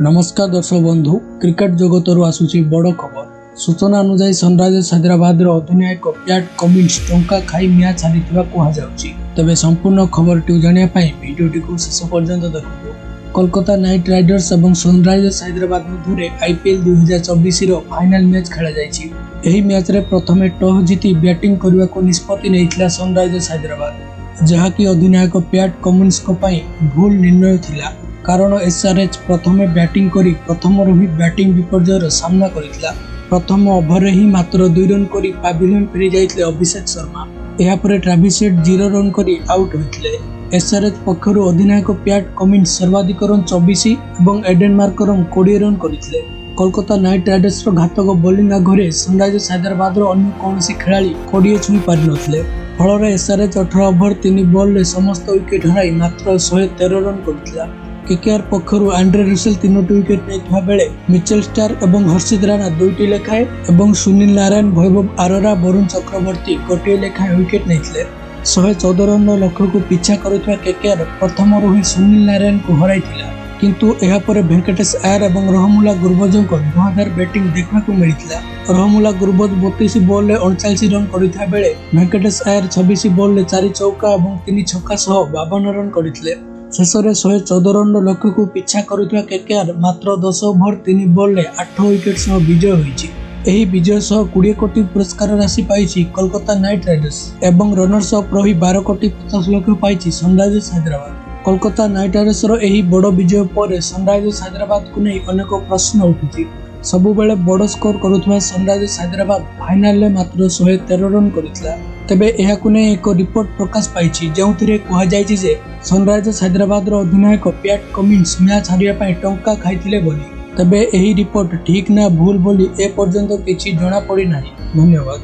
ନମସ୍କାର ଦର୍ଶକ ବନ୍ଧୁ, କ୍ରିକେଟ ଜଗତରୁ ଆସୁଛି ବଡ଼ ଖବର। ସୂଚନା ଅନୁଯାୟୀ, ସନରାଇଜର୍ସ ହାଇଦ୍ରାବାଦର ଅଧିନାୟକ ପ୍ୟାଟ୍ କମିନ୍ସ ଟଙ୍କା ଖାଇ ମ୍ୟାଚ୍ ହାରିଥିବା କୁହାଯାଉଛି। ତେବେ ସମ୍ପୂର୍ଣ୍ଣ ଖବରଟିକୁ ଜାଣିବା ପାଇଁ ଭିଡ଼ିଓଟିକୁ ଶେଷ ପର୍ଯ୍ୟନ୍ତ ଦେଖନ୍ତୁ। କୋଲକାତା ନାଇଟ୍ ରାଇଡର୍ସ ଏବଂ ସନରାଇଜର୍ସ ହାଇଦ୍ରାବାଦ ମଧ୍ୟରେ ଆଇପିଏଲ୍ 2024ର ଫାଇନାଲ ମ୍ୟାଚ୍ ଖେଳାଯାଇଛି। ଏହି ମ୍ୟାଚ୍ରେ ପ୍ରଥମେ ଟସ୍ ଜିତି ବ୍ୟାଟିଂ କରିବାକୁ ନିଷ୍ପତ୍ତି ନେଇଥିଲା ସନରାଇଜର୍ସ ହାଇଦ୍ରାବାଦ, ଯାହାକି ଅଧିନାୟକ ପ୍ୟାଟ୍ କମିନ୍ସଙ୍କ ପାଇଁ ଭୁଲ ନିର୍ଣ୍ଣୟ ଥିଲା। କାରଣ ଏସ୍ଆର୍ଏଚ୍ ପ୍ରଥମେ ବ୍ୟାଟିଂ କରି ପ୍ରଥମରୁ ହିଁ ବ୍ୟାଟିଂ ବିପର୍ଯ୍ୟୟର ସାମ୍ନା କରିଥିଲା। ପ୍ରଥମ ଓଭରରେ ହିଁ ମାତ୍ର 2 ରନ୍ କରି ପାଭିଲିୟନ ଫେରିଯାଇଥିଲେ ଅଭିଷେକ ଶର୍ମା। ଏହାପରେ ଟ୍ରାଭିସ୍ ହେଡ୍ 0 ରନ୍ କରି ଆଉଟ୍ ହୋଇଥିଲେ। ଏସ୍ଆର୍ଏଚ୍ ପକ୍ଷରୁ ଅଧିନାୟକ ପ୍ୟାଟ୍ କମିନ୍ସ ସର୍ବାଧିକ ରନ୍ 24 ଏବଂ ଏଡେନ୍ ମାର୍କରମ୍ 20 ରନ୍ କରିଥିଲେ। କୋଲକାତା ନାଇଟ୍ ରାଇଡର୍ସର ଘାତକ ବୋଲିଂ ଆଗରେ ସନରାଇଜର୍ସ ହାଇଦ୍ରାବାଦର ଅନ୍ୟ କୌଣସି ଖେଳାଳି 20 ଛୁଇଁ ପାରିନଥିଲେ। ଫଳରେ ଏସ୍ଆର୍ଏଚ୍ 18 ଓଭର 3 ବଲ୍ରେ ସମସ୍ତ ୱିକେଟ୍ ହରାଇ ମାତ୍ର 113 ରନ୍ କରିଥିଲା। କେକେଆର୍ ପକ୍ଷରୁ ଆଣ୍ଡ୍ରେ ରୁସେଲ ତିନୋଟି ୱିକେଟ୍ ନେଇଥିବା ବେଳେ ମିଚେଲ ଷ୍ଟାର୍କ ଏବଂ ହର୍ଷିତ ରାଣା ଦୁଇଟି ଲେଖାଏଁ ଏବଂ ସୁନୀଲ ନାରାୟଣ, ବୈଭବ ଆରୋରା, ବରୁଣ ଚକ୍ରବର୍ତ୍ତୀ ଗୋଟିଏ ଲେଖାଏଁ ୱିକେଟ୍ ନେଇଥିଲେ। 114 ରନ୍ର ଲକ୍ଷ୍ୟକୁ ପିଛା କରୁଥିବା କେକେଆର୍ ପ୍ରଥମରୁ ହିଁ ସୁନୀଲ ନାରାୟଣଙ୍କୁ ହରାଇଥିଲା। କିନ୍ତୁ ଏହାପରେ ଭେଙ୍କଟେଶ ଆୟର ଏବଂ ରହମୁଲ୍ଲା ଗୁର୍ବଜଙ୍କ ଧୂଆଁଧାର ବ୍ୟାଟିଂ ଦେଖିବାକୁ ମିଳିଥିଲା। ରହମୁଲ୍ଲା ଗୁର୍ବଜ 32 ବଲ୍ରେ 39 ରନ୍ କରିଥିବା ବେଳେ ଭେଙ୍କଟେଶ ଆୟର 26 ବଲ୍ରେ ଚାରି ଚୌକା ଏବଂ ତିନି ଛକା ସହ 52 ରନ୍ କରିଥିଲେ। ଶେଷରେ 114 ରନ୍ର ଲକ୍ଷ୍ୟକୁ ପିଛା କରୁଥିବା କେକେଆର୍ ମାତ୍ର 10 ଓଭର 3 ବଲ୍ରେ 8 ୱିକେଟ୍ ସହ ବିଜୟ ହୋଇଛି। ଏହି ବିଜୟ ସହ 20 କୋଟି ପୁରସ୍କାର ରାଶି ପାଇଛି କୋଲକାତା ନାଇଟ୍ ରାଇଡର୍ସ ଏବଂ ରନର୍ସ ଅପ୍ ରହି 12 କୋଟି 50 ଲକ୍ଷ ପାଇଛି ସନରାଇଜର୍ସ ହାଇଦ୍ରାବାଦ। କୋଲକାତା ନାଇଟ୍ ରାଇଡର୍ସର ଏହି ବଡ଼ ବିଜୟ ପରେ ସନରାଇଜର୍ସ ହାଇଦ୍ରାବାଦକୁ ନେଇ ଅନେକ ପ୍ରଶ୍ନ ଉଠୁଛି। ସବୁବେଳେ ବଡ଼ ସ୍କୋର କରୁଥିବା ସନରାଇଜର୍ସ ହାଇଦ୍ରାବାଦ ଫାଇନାଲରେ ମାତ୍ର 113 ରନ୍ କରିଥିଲା। ତେବେ ଏହାକୁ ନେଇ ଏକ ରିପୋର୍ଟ ପ୍ରକାଶ ପାଇଛି, ଯେଉଁଥିରେ କୁହାଯାଇଛି ଯେ ସନରାଇଜର୍ସ ହାଇଦ୍ରାବାଦର ଅଧିନାୟକ ପ୍ୟାଟ୍ କମିନ୍ସ ମ୍ୟାଚ୍ ହାରିବା ପାଇଁ ଟଙ୍କା ଖାଇଥିଲେ ବୋଲି। ତେବେ ଏହି ରିପୋର୍ଟ ଠିକ୍ ନା ଭୁଲ ବୋଲି ଏପର୍ଯ୍ୟନ୍ତ କିଛି ଜଣାପଡ଼ିନାହିଁ। ଧନ୍ୟବାଦ।